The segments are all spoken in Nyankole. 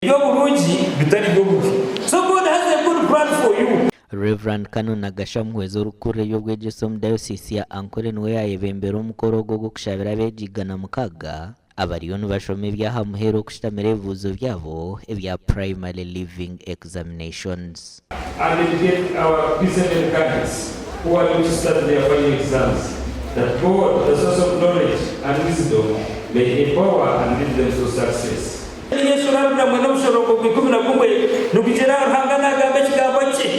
Eby'oburungi bitari by'obubi. So God has a good plan for you. Rev. Canon Nagasha Muhwezi orikukurira eby'obwegyese omu Dayosiisi ya Ankole niwe yaayebembera omukoro ogu ogw'okushabira abeegi 106 abariyo nibashoma eby'aha muheru okushutamira ebibuuzo byabo ebya Primary Leaving Examinations. And educate our P7 cadets who are going to start their final exams that God, the source of knowledge and wisdom, may empower and lead them to success. Yesu naarabira mwene omushororongo gw'ikumi na gumwe nigugira Ruhanga naagamba ekigambo kye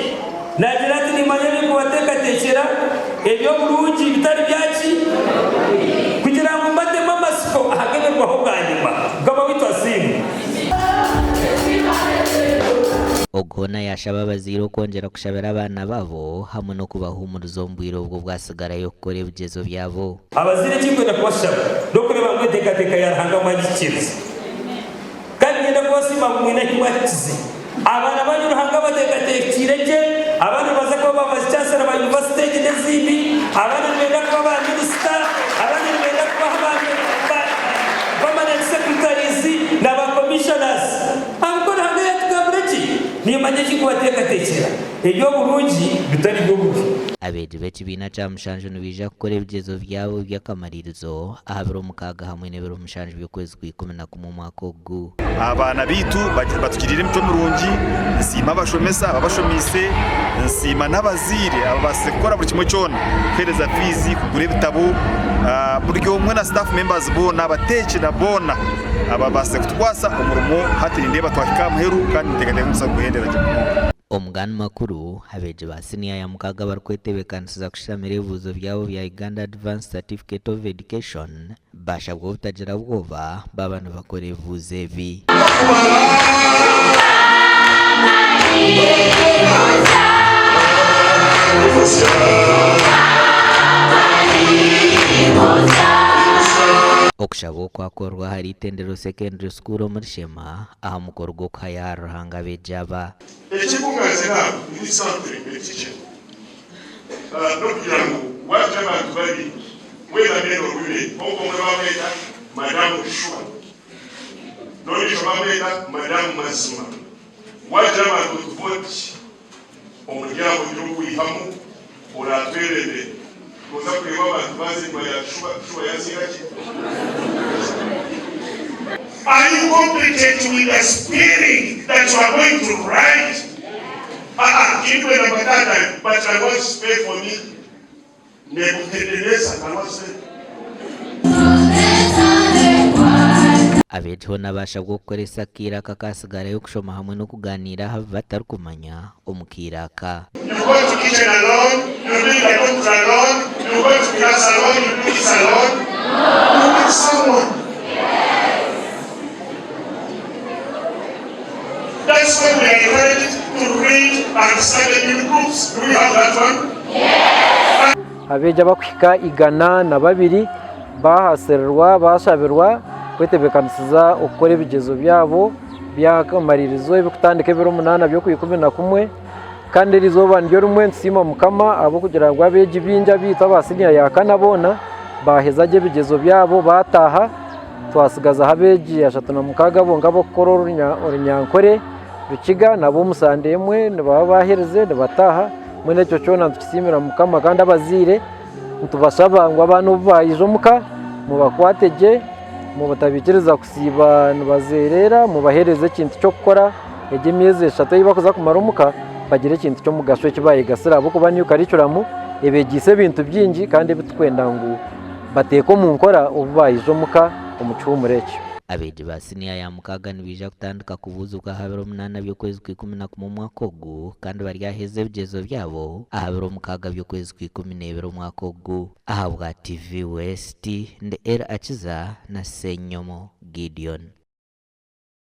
naagira ati, Nimmanya ebi ndikubateekateekyera, eby'oburungi bitari byaki, kugira ngu mbatemu amatsiko aha g'ebirikubaho bwanyima. Mukama waitu asiimwe. Ogu hoona yaashaba abazaire okwongyera kushabira abaana baabo hamwe n'okubahuumuriza omu bwire obwo obwasigarayo kukora ebigyezo byabo. Abazaire eki ndikwenda kubashaba n'okureeba ngu enteekateeka ya Ruhanga mwagihikiiriza. Kandi niinyenda kubasiima ngu mwine ahi mwahikize. Abaana baanyu Ruhanga abateekateekiire gye, abandi nibaza kuba ba Vice Chancellor ba yunivasite egi n'ezindi, abandi nibenda kuba ba minisita, abandi nibenda kuba ba permanent secretaries na ba commissioners. Ahabw'okuba Ruhanga yaatugambira gye, niimanya eki ndikubateekateekyera, eby'oburungi bitari by'obubi. Abeegi b'ekibiina kya mushanju nibaija kukora ebigyezo byabo by'akamaririzo aha biro mukaaga hamwe n'ebiro mushanju by'okwezi kwa 11 omwaka ogu. Abaana baitu batugiriire emicwe mirungi, nsiima abashomesa ababashomeise, nsiima n'abazaire ababaasize kukora buri kimwe kyona kuheereza fiizi, kugura ebitabo, buri omwe na staff members boona, abateeki na boona ababaasize kutukwasa omurimo hati nindeeba twahika aha muheru kandi ninteekateeka ngu nitubaasa kuguhendera gye munonga. Omu gandi makuru, abeegi ba siniya ya mukaaga abarikwetebeekanisiza kushamira ebibuuzo byabo bya Uganda Advanced Certificate of Education baashabwa obutagira bwoba baaba nibakora ebibuuzo ebi. Okushaba oku kwakorwa ahari Itendero Secondary School omuri Sheema aha mukoro gw'okuhayo ahari Ruhanga abeegi aba. Ekibuga nze naaba ndi centre ekikye nokugira ngu wagira abantu babiri whether men or women kwonka omwe bamweta madamu Shuba nondijo bamweta madamu Mazima wagira abantu oti vote omuri abo gira ou wihamu oratwebembere noza kureeba abantu baza enyima ya Shuba, Shuba yasinga ki? Are you competent with the spirit that you are going to write? Aa, tindikuenda kwa tata but can God spare for me Nebuchadnezzar can God spare? Abeegi hoona baashabwa okukoresa akaire aka akaatsigarayo kushoma hamwe n'okugaaniira aha bi batarikumanya omu kaire aka. You go to kitchen alone, you do the doctor alone, you go to class alone, you do this alone. You need someone. That's why we are encouraged to read and study in groups. Do we have that one? Abeegi abarikuhika 102 baahasirirwa baashabirwa kwetebeekanisiza okukora ebigyezo byabo by'akamaririzo ebirikutandika ebiro munaana by'okwikumi-na-kumwe. Kandi eri izooba niryo rimwe nitusiima Mukama ahabw'okugira ngu abeegi baingi abaitu aba siniya ya kana boona baaheza gye ebigyezo byabo baataaha, twatsigazaho abeegi 36 bonka ab'okukora orunyankore Rukiga nabo omu sande emwe nibaba baaherize nibataaha, mbwenu ekyo kyona nitukisiimira Mukama kandi abazaire nitubashaba ngu abaana obu baija omuka mubakwate gye, mutabaikiriza kusiiba nibazeereera, mubaheereze ekintu ky'okukora. Egyo emyezi eshatu ei barikuza kumara omuka bagire ekintu ky'omugasho eki baayegasira ahabw'okuba new curriculum ebeegyeise ebintu bingi kandi ebi turikwenda ngu bateeke omu nkora obu baija omuka omu kihuumuro ekyo. Abeegi ba siniya ya mukaaga nibaija kutandika kubuuzibwa aha biro munaana by'okwezi kwa 11 omwaka ogu kandi baryaheza ebigyezo byabo aha biro mukaaga by'okwezi kwa 12 omwaka ogu. Ahabwa TV West, ndi El Akiza na Ssenyomo Gideon.